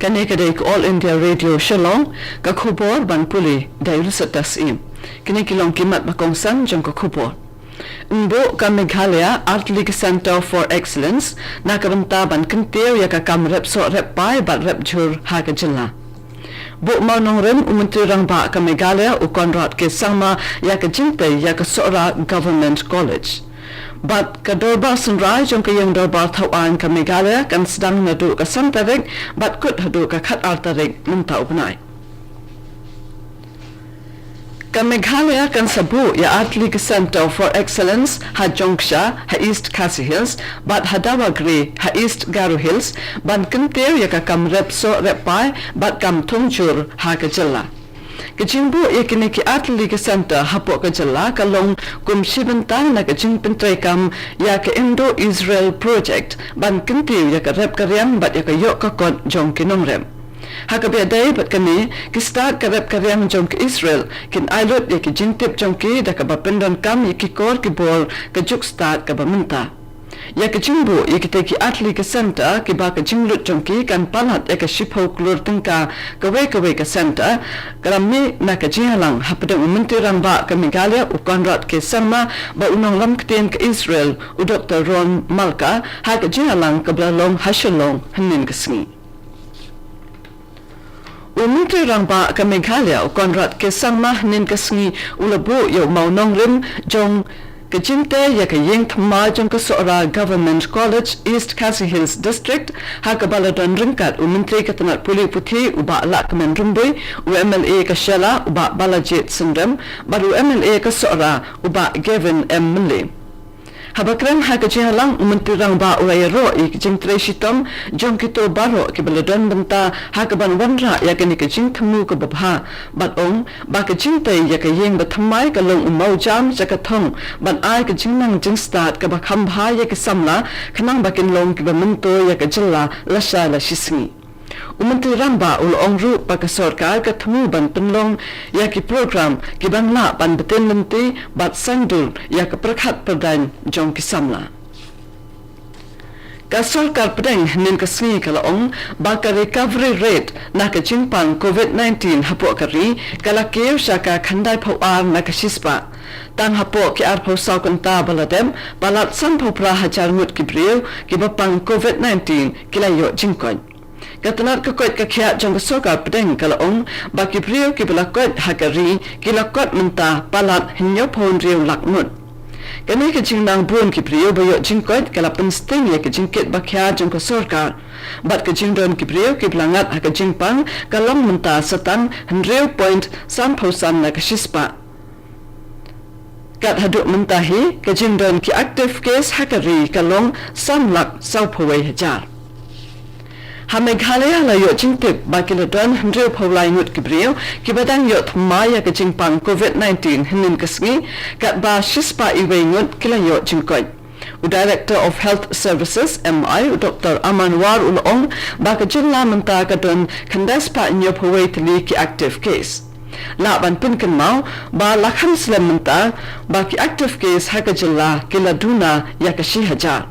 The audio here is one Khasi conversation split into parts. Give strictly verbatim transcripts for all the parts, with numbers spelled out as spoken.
Kane ka dei ka All India Radio Shillong, ka khubor ban pule da u Lisa Tasim. Kine ki long ki mat ba kongsan jong ka khubor. Nbu ka Meghalaya Artylli ka Centre for Excellence na ka bynta ban kyntiew ïa ka kam rep soh rep pai bad rep jhur ha ka jylla. Buh mawnongrim u Myntri Rangbah ka Meghalaya u Conrad K Sangma ïa ka jingtei ïa ka Sohra Government College. Bad ka Dorbar Synrai jong ka Ïing Dorbar Thawaiñ ka Meghalaya kan sdang naduh ka san tarik bad kut haduh ka khatar tarik mynta u bnai. Ka Meghalaya kan sa buh ïa artylli ka Centre for Excellence ha Jongksha ha East Khasi Hills bad ha Dawagre ha East Garo Hills ban kyntiew ïa ka kam rep soh rep pai bad kam thung jhur ha ka jylla. Ka jingbuh ïa kine ki artylli ka centre hapoh ka jylla ka long kum shi bynta na ka jingpyntreikam ïa ka Indo-Israel Project ban kyntiew ïa ka rep ka riang bad ïa ka ïoh ka kot jong ki nongrep. Ha kaba ïadei bad kane, ki stad ka rep ka riang jong ka Israel kin ai lut ïa ki jingtip jong ki da kaba pyndonkam ïa ki kor ki bor ka juk stad kaba mynta. Ïa ka jingbuh ïa kita ki artylli ka centre kiba ka jinglut jong ki kan palat ïa ka shiphew klur tyngka kawei kawei ka centre, ka la mih na ka jingïalang hapdeng u Myntri Rangbah ka Meghalaya u Conrad K Sangma bad u nonglam ktien ka Israel u Doktor Ron Malka ha ka jingïalang kaba la long ha Shillong hynnin ka sngi. U Myntri Rangbah ka Meghalaya u Conrad K Sangma hynnin ka sngi u la buh ïa u mawnongrim jong ka jingtei ïa ka ïing thymmai jong ka Sohra Government College, East Khasi Hills District, ha kaba la don ryngkat u Myntri ka tnat pule puthi u Bah Lahkmen Rymbui, u M L A ka Shella u Bah Balajied Synrem bad u M L A ka Sohra u Bah Gavin M Mylliem. Haba kren ha ka jingïalang u Myntri Rangbah u la ïaroh ïa ka jingtrei shitom jong kito baroh kiba la don bynta ha kaban wanrah ïa kane ka jingthmu kaba bha bad ong ba ka jingtei ïa ka ïing bathymmai ka long u mawjam sha ka thong ban ai ka jingnang jingstad kaba kham bha ïa ki samla khnang ba kin long kiba myntoi ïa ka jylla lashai lashisngi. U Myntri Rangbah u la ong ruh ba ka sorkar ka thmu ban pynlong ïa ki program kiban lah ban btin lynti bad sngewdor ïa ka pyrkhat pyrdaiñ jong ki samla. Ka sorkar pdeng hynnin ka sngi ka la ong ba ka recovery rate na ka jingpang covid nineteen hapoh ka ri ka la kiew sha ka khyndai phew ar na ka shispah. Tang hapoh ki arphew saw kynta ba la dep, palat sanphew phra hajar ngut ki briew kiba pang covid nineteen ki la ïoh jingkoit. Ka tnat ka koit ka khiah jong ka sorkar pdeng ka la ong ba ki briew kiba la koit ha ka ri ki la kot mynta palat hynñiewphew hynriew lak ngut. Kane ka jingnang bun ki briew ba ïoh jingkoit ka la pynsting ïa ka jingkit ba khia jong ka sorkar. Bad ka jingdon ki briew kiba la ngat ha ka jingpang ka long mynta sa tang hynriew point sanphew san na ka shispah. Kat haduh mynta hi, ka jingdon ki active case ha ka ri ka long san lak sawphew wei hajar. Ha Meghalaya la ïoh jingtip ba ki la don hynriewphew lai ngut ki briew kiba dang ïoh thymmai ïa ka jingpang covid nineteen hynnin ka sngi, katba shispah iwei ngut ki la ïoh jingkoit. U Director of Health Services, M I, u Doktor Aman War u la ong ba ka jylla mynta ka don khyndai spah hynñiewphew wei tylli ki active case. Lah ban pynkynmaw ba la kham slem mynta ba ki active case ha ka jylla ki la duna ïa ka shi hajar.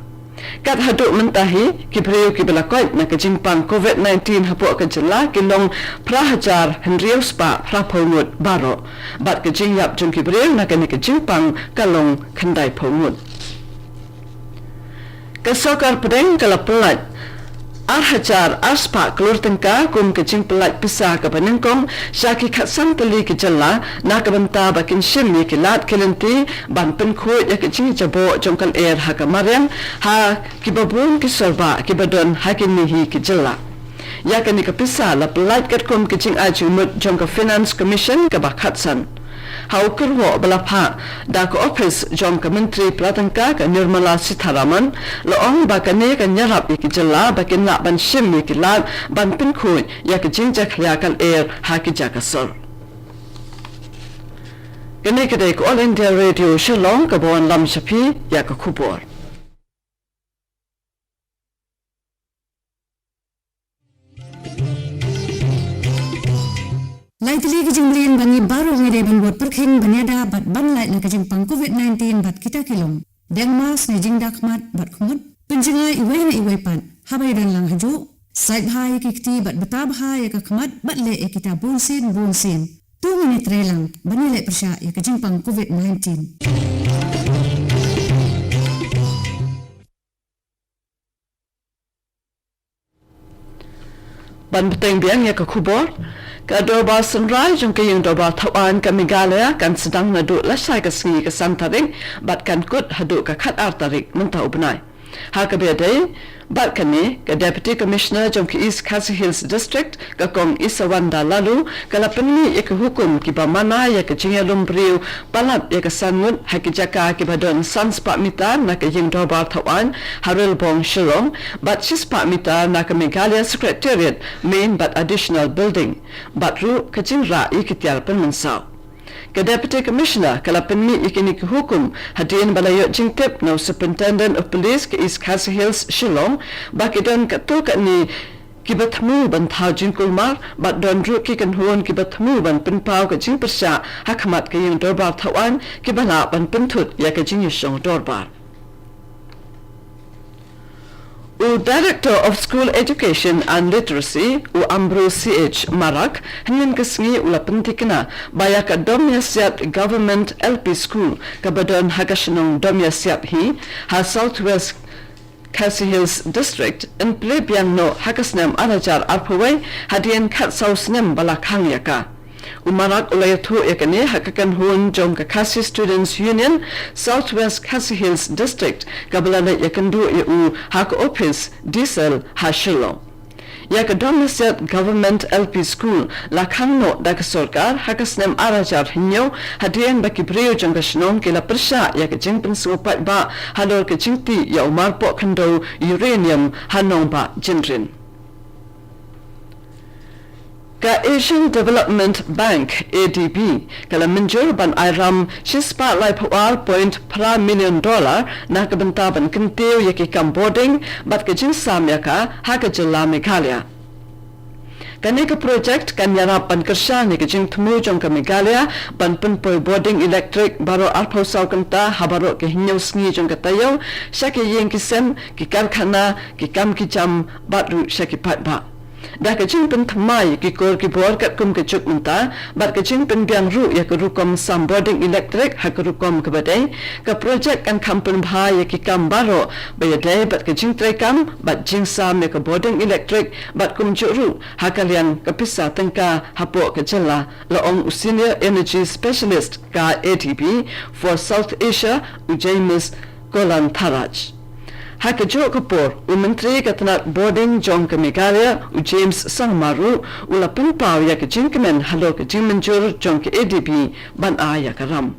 Kat haduh mynta hi, ki briew kiba la koit na ka jingpang covid nineteen hapoh ka jylla ki long phra hajar hynriew spah phraphew ngut baroh. Bad ka jingïap jong ki briew na kane ka jingpang ka long khyndaiphew ngut. Ka sorkar pdeng ka la pyllait ar hajar ar spah klur tyngka kum ka jingpyllait pisa kaba nyngkong sha ki khatsan tylli ki jylla na ka bynta ba kin shim ïa ki lad ki lynti ban pynkhuid ïa ka jingjaboh jong ka lyer ha ka mariang ha kiba bun ki sorbah kiba don ha kine hi ki jylla. Ïa kane ka pisa la pyllait katkum ka jingai jingmut jong ka Finance Commission kaba khatsan. Ha u kyrwoh ba la phah da ka ophis jong ka Myntri Pla Tyngka ka Nirmala Sitharaman, la ong ba kane kan ïarap ïa ki jylla ba kin lah ban shim ïa ki lad ban pynkhuid ïa ka jingjakhlia ka lyer ha ki jaka sor. Kane ka dei ka All India Radio Shillong kaba wanlam sha phi ïa ka khubor. Lai tylli ki jingmlien ba ngi baroh ngi dei ban bud pyrkhing ban ïada bad ban lait na ka jingpang covid nineteen bad kita ki long: deng mask ne jingda khmat bad khmut, pynjngai iwei na iwei pat haba ïadon lang hajuh, Sait bha ïa ki kti bad bta bha ïa ka khmat bad leh ïa kita bunsien bunsien. To ngin ïatreilang ban ïaleh pyrshah ïa ka jingpang covid nineteen. Ban bteng biang ïa ka khubor, ka Dorbar Synrai jong ka Ïing Dorbar Thawaiñ ka Meghalaya kan sdang naduh lashai ka sngi ka san tarik bad kan kut haduh ka khat ar tarik mynta u bnai. Ha kaba ïadei bad kane, ka Deputy Commissioner jong ka East Khasi Hills District, ka Kong Isawanda Laloo, ka la pynmih ïa ki hukum kiba mana ïa ka jingïalum briew palat ïa ka san ngut ha ki jaka kiba don san spah mitar na ka Ïing Dorbar Thawaiñ ha Rilbong Shillong, bad shi spah mitar na ka Meghalaya Secretariat Main bad Additional Building, bad ruh ka jingrah ïa ki tiar pynmynsaw. Ka Deputy Commissioner ka la pynmih ïa kine ki hukum hadien ba la ïoh jingtip na u Superintendent of Police ka East Khasi Hills Shillong ba ki don katto katne kiba thmu ban thaw jingkulmar bad don ruh ki kynhun kiba thmu ban pynpaw ka jingpyrshah ha khmat ka Ïing Dorbar Thawaiñ kiba lah ban pynthut ïa ka jingïashong dorbar. U Director of School Education and Literacy, u Ambrose C H Marak, hynnin ka sngi u la pynthikna ba ïa ka Domiasiat Government L P School kaba don ha ka shnong Domiasiat hi ha South West Khasi Hills District yn plie biang noh ha ka snem ar hajar arphew wei hadien khatsaw snem ba la khang ïa ka. U Marak u la ïathuh ïa kane ha ka kynhun jong ka Khasi Students Union South West Khasi Hills District kaba la leit ïakynduh ïa u ha ka ophis D cell ha Shillong. Ïa ka Domiasiat Government L P School la khang noh da ka sorkar ha ka snem ar hajar hynñiew hadien ba ki briew jong ka shnong ki la pyrshah ïa ka jingpynsngewpaidbah halor ka jingtih ïa u marpoh khyndew uranium ha Nongbah Jynrin. Ka Asian Development Bank, A D B, ka la mynjur ban ai ram shi spah laiphew ar point phra million dollar na ka bynta ban kyntiew ïa ki kam bording bad ka jingsam ïa ka ha ka jylla Meghalaya. Kane ka project kan ïarap ban kyrshan ïa ka jingthmu jong ka Meghalaya ban pynpoi bording electric baroh arphew saw kynta ha baroh ki hynñiew sngi jong ka taïew sha ki ïing ki sem, ki karkhana, ki kam ki jam bad ruh sha ki paidbah. Da ka jingpynthymmai ïa ki kur ki bor katkum ka juk mynta bad ka jingpynbiang ruh ïa ka rukom sam bording electric ha ka rukom kaba dei, ka project kan kham pynbha ïa ki kam baroh ba ïadei bad ka jingtreikam bad jingsam ïa ka bording electric bad kumjuh ruh ha ka liang ka pisa tyngka hapoh ka jylla, la ong u Senior Energy Specialist ka A D B for South Asia, u James Kolantharaj. Ha kajuh ka por, u Myntri ka tnat bording jong ka Meghalaya, u James Sangma ruh u la pynpaw ïa ka jingkmen halor ka jingmynjur jong ka A D B ban ai ïa ka ram.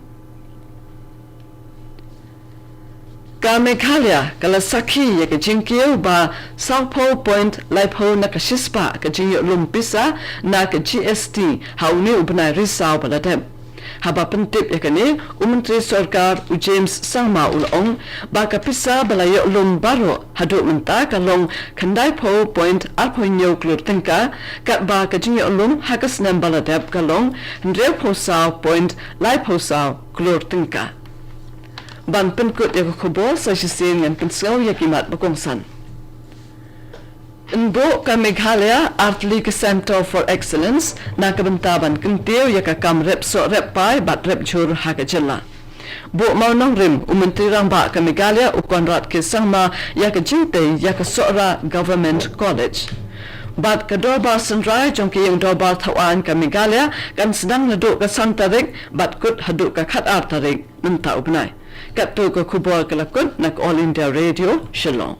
Ka Meghalaya ka la sakhi ïa ka jingkiew ba sawphew point laiphew na ka shispah ka jingïohlum pisa na ka G S T ha une u bnai risaw ba la dep. Haba pyntip ïa kane, u Myntri Sorkar u James Sangma u la ong ba ka pisa ba la ïohlum baroh haduh mynta ka long khyndaiphew point arphew hynñiew klur tyngka, katba ka jingïohlum ha ka snem ba la dep ka long hynriewphew saw point laiphew saw klur tyngka. Ban pynkut ïa ka khubor, sa shisien ngan pynsngew ïa ki mat ba kongsan. Yn buh ka Meghalaya artylli ki Centre for Excellence na ka bynta ban kyntiew ïa ka kam rep soh rep pai bad rep jhur ha ka jylla. Buh mawnongrim u Myntri Rangbah ka Meghalaya u Conrad K Sangma ïa ka jingtei ïa ka Sohra Government College. Bad ka Dorbar Synrai jong ka Ïing Dorbar Thawaiñ ka Meghalaya kan sdang naduh ka san tarik bad kut haduh ka khat ar tarik mynta u bnai. Katto ka khubor ka la kut na ka All India Radio Shillong.